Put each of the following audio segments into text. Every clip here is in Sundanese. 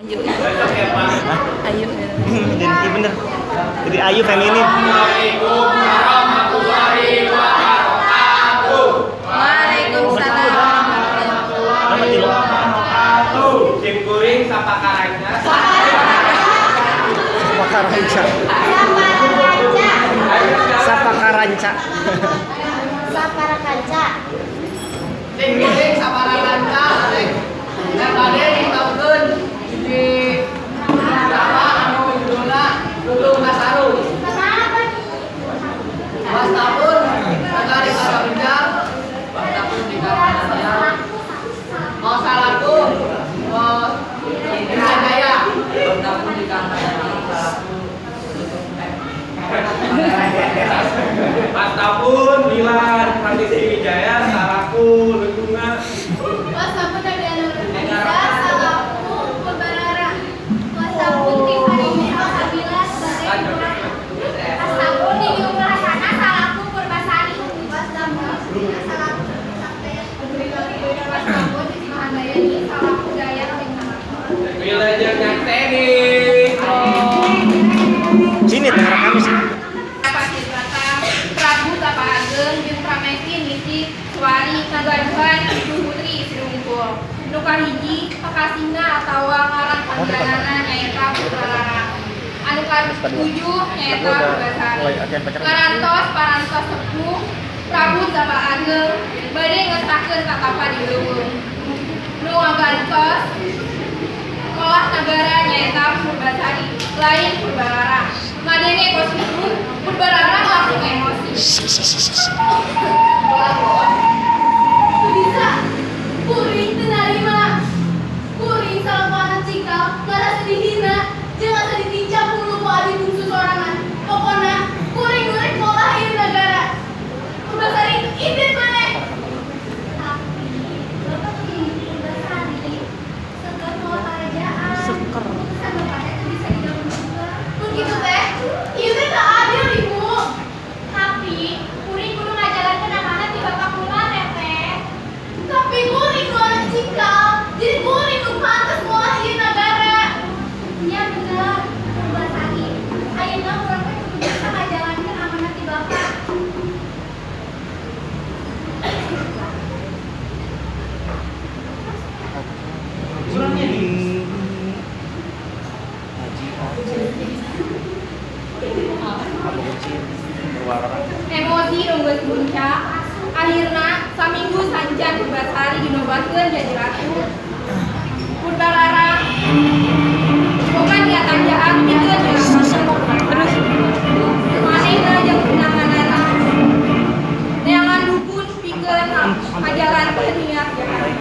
Ayu. Ayu. Jadi iya bener. Jadi ayu feminin. Waalaikumsalam warahmatullahi. Apa tilu? Sim kuring sapakaranca. Sapakaranca. Sapakaranca. Saparakanca. Sim kuring saparakanca. Dan bade ditaukeun di drama anu judulna Lulung Kasarung. Wastapun nagari Karawijang, wastapun di Karanganyar. Mau salaku, mau Indrajaya, wastapun di Karanganyar salaku. Wastapun Dilan Pratisi Wijaya salaku lingkungan. Wastapun Nabi Nisa salaku Purbararang. Wastapun Tiffany Alhamdulillah sebagai Ratu. Wastapun Nini Hasanah salaku Purbasari. Wastapun salaku Sakti. Wastapun Siti Handayani salaku Daya Lingkungan. Wilujeng nyakseni. Sini tengah kami sih. Pasibrata Prabu Tapa Ageng jeung Pramesti Niti Suwari kagaduhan Ibu Putri istri wungkul. Nu kahiji Pakasinga atawa ngaran panggilanana nyaeta Purbararang. Anu katujuh nyaeta Purbasari. Mulai latihan pacaran. Ngarantos parantos sepuh Prabu Tapa Ageng bade ngesahkeun katapa di leuweung. Nu ngagantos ngolah nagara nyaeta Purbasari lain Purbararang. Ngadenge kos kitu, Purbararang langsung emosi. Bisa. Kuring teu narima. Kuring salaku anak cikal ngarasa dihina jeung asa ditincak hulu ku adi bungsu sorangan. Pokona kuring nu rek ngolah ieu nagara. Purbasari indit maneh. Tapi Bapak tuh Purbasari seger mau kerajaan. Seger. Keputusan bapaknya tuh bisa diganggu juga. Mun kitu teh, ieu teh teu adil, Ibu. Tapi kuring kudu ngajalankeun amanat di bapak kula, Teteh. Tapi kuring nu anak cikal, jadi kuring nu pantes ngolah ieu nagara. Iya bener, Purbasari. Ayeuna urang teh kudu bisa ngajalankeun amanat di bapak. Haji Aceh. Apa kecil berwarna. Emosi nu geus muncak, akhirna saminggu sanjan Purbasari dinobatkeun jadi ratu. Purbararang boga niatan jahat pikeun nyelakakeun terus manehna jeung tunanganana. Neangan dukun pikeun ngajalankeun niat jahat.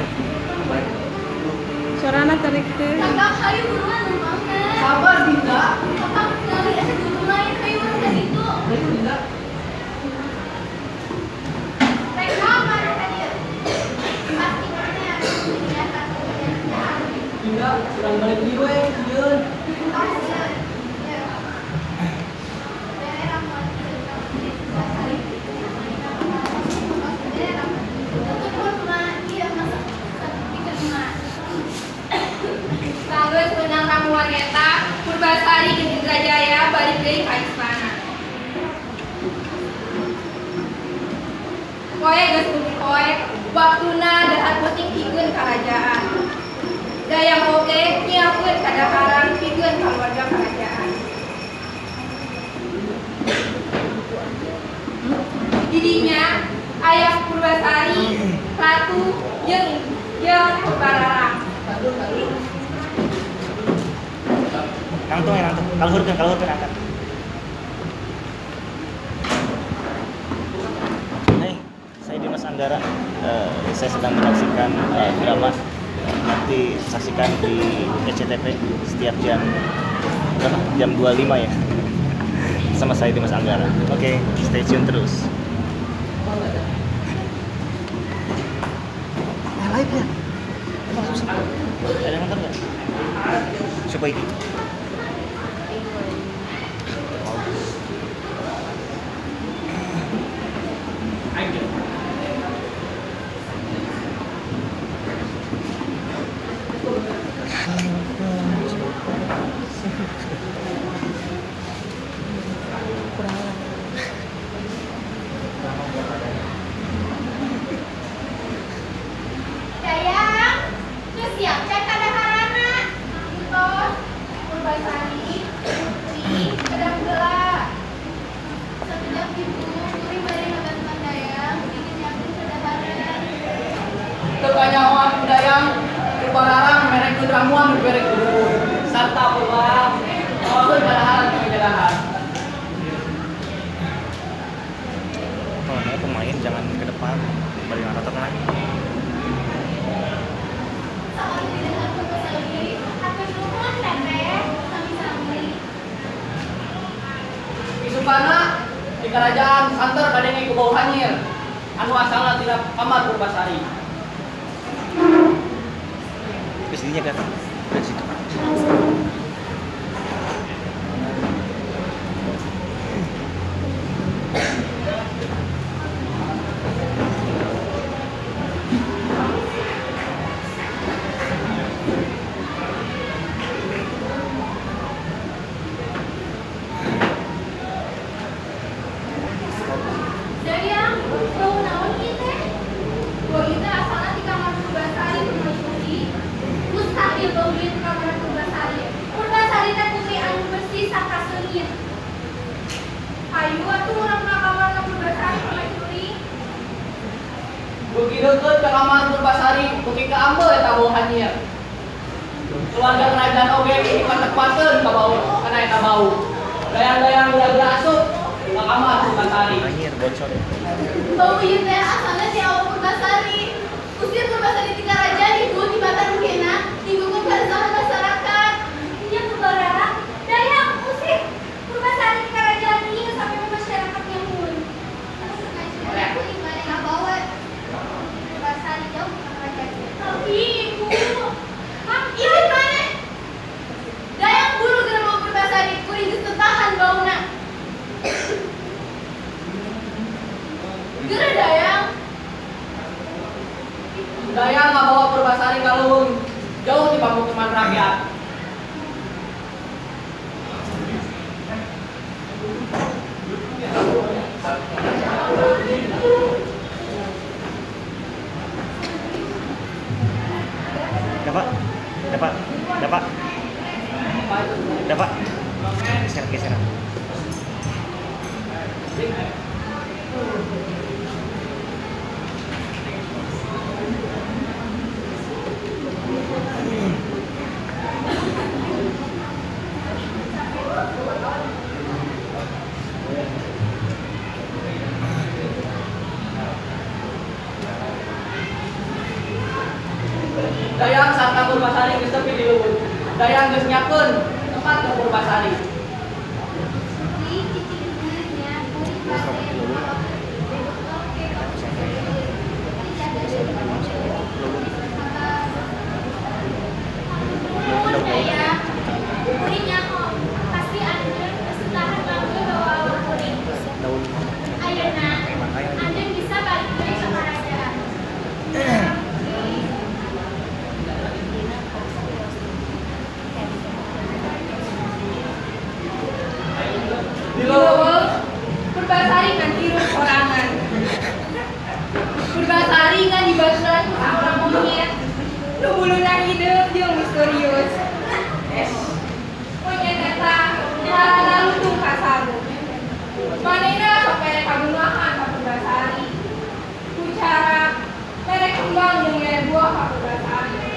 Suarana tarik teh. Kakak, hayu buruan numpangna. Sabar Dinda. Kakak ngali asa dukun lain, hayu urang ka ditu. Ayo Dinda. Rek naon maneh ka dieu? Pasti maneh anu niatan jahat. Dinda, urang balik deui we, sieun. Oh, sieun. Ya. Bere ramuan cerita Purbasari. Bere ramuan. Nuhun, Ma. Ieu masak pikeun emak. Sanggeus meunang ramuan eta, Purbasari jeung Indrajaya balik deui ka istana. Poe geus poe, waktuna dahar peuting pikeun karajaan. Dayang oge nyiapkeun kadaharan pikeun kaluarga karajaan. Didinya aya Purbasari, Ratu jeung jeung Purbararang. Nangtung ya nangtung. Kaluhurkeun, kaluhurkeun angkat. Hai, saya Dimas Anggara. Saya sedang menyaksikan drama. Nanti saksikan di SCTV setiap jam berapa? Jam 25 ya. Sama saya Dimas Anggara. Oke, stay tune terus. Live ya? Ada yang nonton nggak? Coba ini. dibere kudu sarta purba mawakeun kadaharan ka. Kalau mau pemain jangan ke depan, balik arah tengah. Sakali didahar Purbasari, hatur nuhun teteh, sami-sami. Isukana di kerajaan santer kadenge ku bau hanyir anu asalna tina kamar Purbasari. Ke sininya kan? Ke situ. Dayang, bau naon ieu teh? Bau ieu teh asalna ti kamar Purbasari Permaisuri. Mustahil bau ieu ti kamar Purbasari. Purbasari teh putri anu bersih sarta seungit. Hayu atuh urang ka kamarna Purbasari Permaisuri. Beuki deukeut ka kamar Purbasari, beuki kaambeu eta bau hanyir. Keluarga kerajaan oge dikuat-kuateun ka bau kana eta bau. Dayang-dayang geura-geura asup ka kamar Purbasari. Anjir, bocor. Bau ieu teh asalna ti awak Purbasari. Usir Purbasari ti karajaan ibu tibatan mukena nimbulkeun keresahan masyarakat. Nya purbara, Dayang usir Purbasari ti karajaan ieu sampai masyarakat nyamun. Kuring bade ngabawa Purbasari jauh ka kerajaan. Tapi ibu, hah, ieu mana? Dayang buru geura mawa Purbasari, kuring geus teu tahan bauna. Geura Dayang. Dayang ngabawa Purbasari ka leuweung jauh ti pamukiman rakyat. Dapat? Dapat? Dapat? Dapat? Geser, geser. Dayang sarta Purbasari geus tepi di leuweung. Dayang geus nyiapkeun tempat ka Purbasari. Di cicingna nya kuring bade mawa oke ka Nuhun Dayang. Kuring nyaho, pasti anjeun geus tahan ambeu bawa awak kuring. Daun. Ayeuna anjeun bisa balik deui ka karajaan. Di Di leuweung leuweung Purbasari ngan hirup sorangan. Purbasari ngan dibaturan ku saurang monyet. Nu buluna hideung jeung misterius. Monyet eta ngaranna Lutung Kasarung. Manehna sok mere kagunahan ka Purbasari. Ku cara mere kembang jeung mere buah ka Purbasari.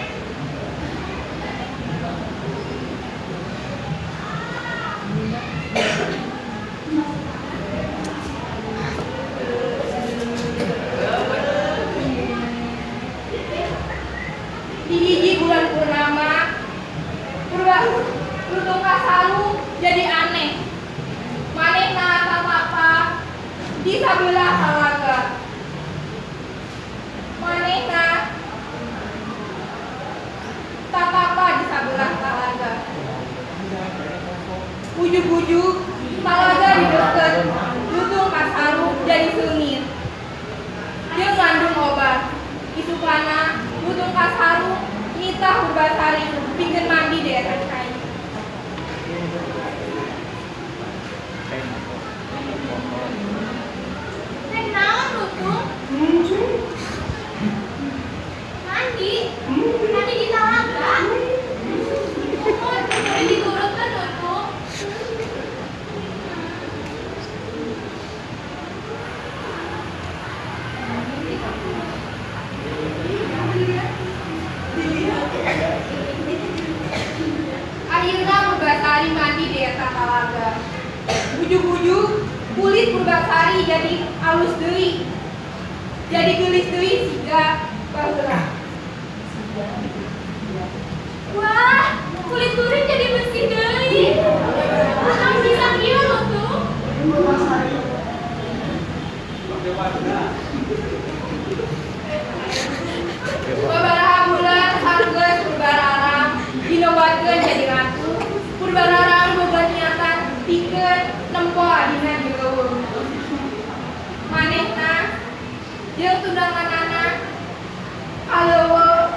Di hiji bulan purnama, Purba Lutung Kasarung jadi aneh. Manehna tatapa di sabelah talaga. Manehna tatapa di sabelah talaga. Ujug-ujug talaga di deukeut Lutung Kasarung jadi seungit. Jeung ngandung obat. Isukana Lutung Kasarung nitah Purbasari pikeun mandi di eta cai. Rek naon Lutung? Mandi. Mandi di talaga. Nuhun, kuring diturutkeun Lutung. Dilihat. talaga. Ujug-ujug kulit Purbasari jadi alus deui. Jadi geulis deui siga baheula. Wah, kulit kuring jadi bersih deui. Akang bisa kieu lho tuh. Babaraha bulan sanggeus Purbararang dinobatkeun jadi ratu. Purbararang boga niatan pikeun nempo adina di leuweung. Manehna jeung tunanganana ka leuweung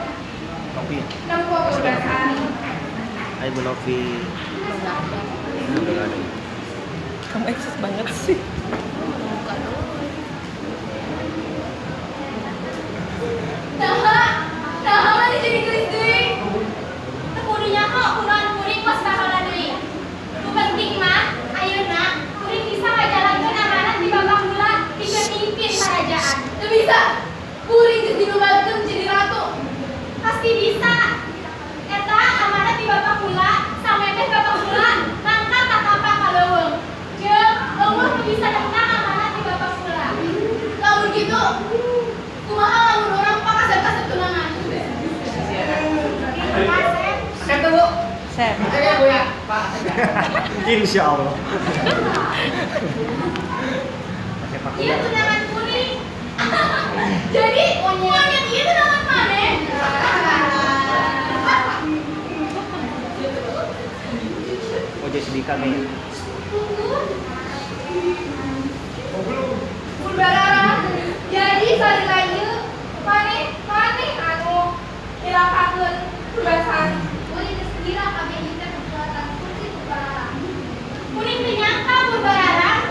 Novi. nempo Purbasari. Hai Bu Novi. Udah nggak ada. Kamu eksis banget sih. Naha, naha maneh jadi geulis deui. Teu kudu nyaho kunaon kuring kos baheula deui. Nu penting mah ayeuna kuring bisa ngajalankeun amanat di babak heula pikeun mimpin karajaan. Teu bisa. Kuring geus dinobatkeun jadi ratu. Pasti bisa. Eta amanat di bapak kula, samemeh bapak kula mangkat tatapa ka leuweung. Jeung euweuh nu bisa nentang amanat di bapak kula. Lamun kitu, kumaha lamun urang pakasep-kasep tunangan? Kasep. Asep tuh, Bu. Sep. Asep ya, Bu ya. Pak, Asep ya. Insya Allah. Pakai paku. Ieu tunangan kuring. Jadi monyet ieu tunangan maneh? Oh jadi sedih kayaknya. Purbararang jadi salila ieu maneh maneh anu nyilakakeun Purbasari. Kuring geus gila kabeh ieu teh kekuatan Putri Purbararang. Kuring teu nyangka Purbararang.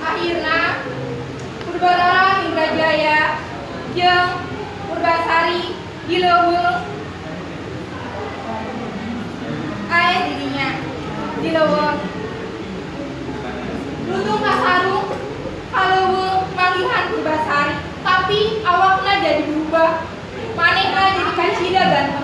Akhirna Purbararang Indrajaya jeung Purbasari di leuweung ae dirinya di leuweung. Lutung kasarung ka leuweung manggihan Purbasari, tapi awakna jadi berubah. Manehna jadi kacida ganteng.